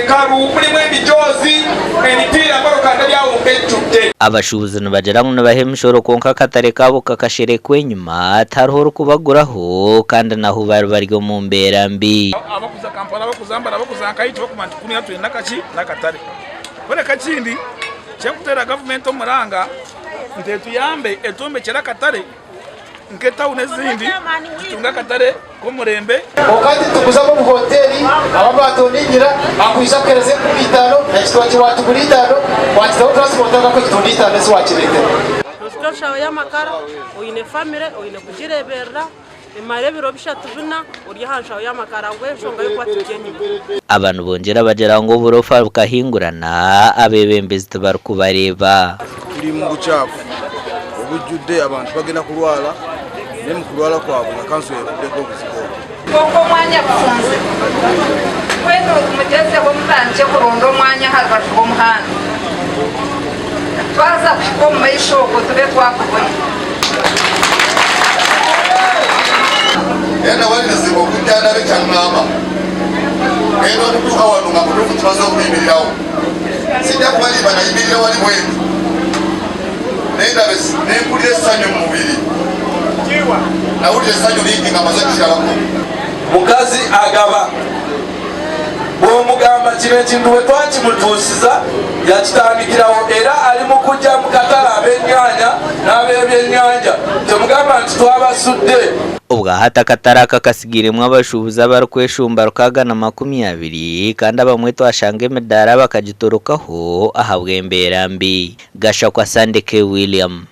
enkaru, mulimu emijoozi, emipiira moroka n'ebyawuka ejjudde. Abashuubuzi nibagira ngu nibaha emishoro kwonka akatare kaabo kakasherekwa enyima tihariho orikubaguraho kandi nahu bari bari omu mbeera mbi. Abakuza Kampala, abakuza Mbara, abakuza Nkayi tibakumanya nti kunu twine akaki n'akatare. Kureka ekindi ky'okuteera gavumenti omuranga nti etuyambe etwombekyere akatare nk'etawuni ezindi tutunge akatare k'omurembe. Kwonka hati nituguza ab'omu hoteeri, ab'abaatoningira, akwija akuheereza 5000, ekitookye waakigura itaano, waakitaho transport agaruka ekitunda itaano ezi waakireetera. Noshusha enshaho y'amakara, oine famire oine kugireeberera, emare ebiro bishatu bina ori aha nshaho y'amakara ahabw'enshonga y'okuba turi enyima. Aba nibongyera bagira ngu oburofa bukahingurana, abeebembezi tibarikubareeba. Turi mu bukyafu obujjudde abantu bagenda kulwala naye mu kulwala kwabwe nga kanso yevuddeko obuzibu obwo. Kwonka omwanya gufunzire. Mbwenu mugyezeho mutandikye kuronda omwanya aha rubaju rw'omuhanda. Twaza kuhika omu maisho okwo tube twakuboine. Era nawalirizibwa okujja ndabe ky'aŋŋamba. Ŋŋenda okutuuka wano nga mutuufu kimaze okuyimirirawo. Sijja kubalimba nayimirira wali bwenti ne ndaba ne mpulira essanyu mu mubiri. Nawulira essanyu lingi nga maze okukirabako. Mukazi agaba. Bw'omugamba kino ekintu bwe twakimutuusiza yakitandikirawo era ali mu kujja mu katale ab'ennyaanya n'ab'ebyennyanja temugamba nti twabasudde. Obwahati akatare aka katsigairemu abashuubuzi abarikweshumba 620 kandi abamwe twashanga emidaara bakagitorokaho ahabw'embeera mbi. Gashakwa Sandeke William.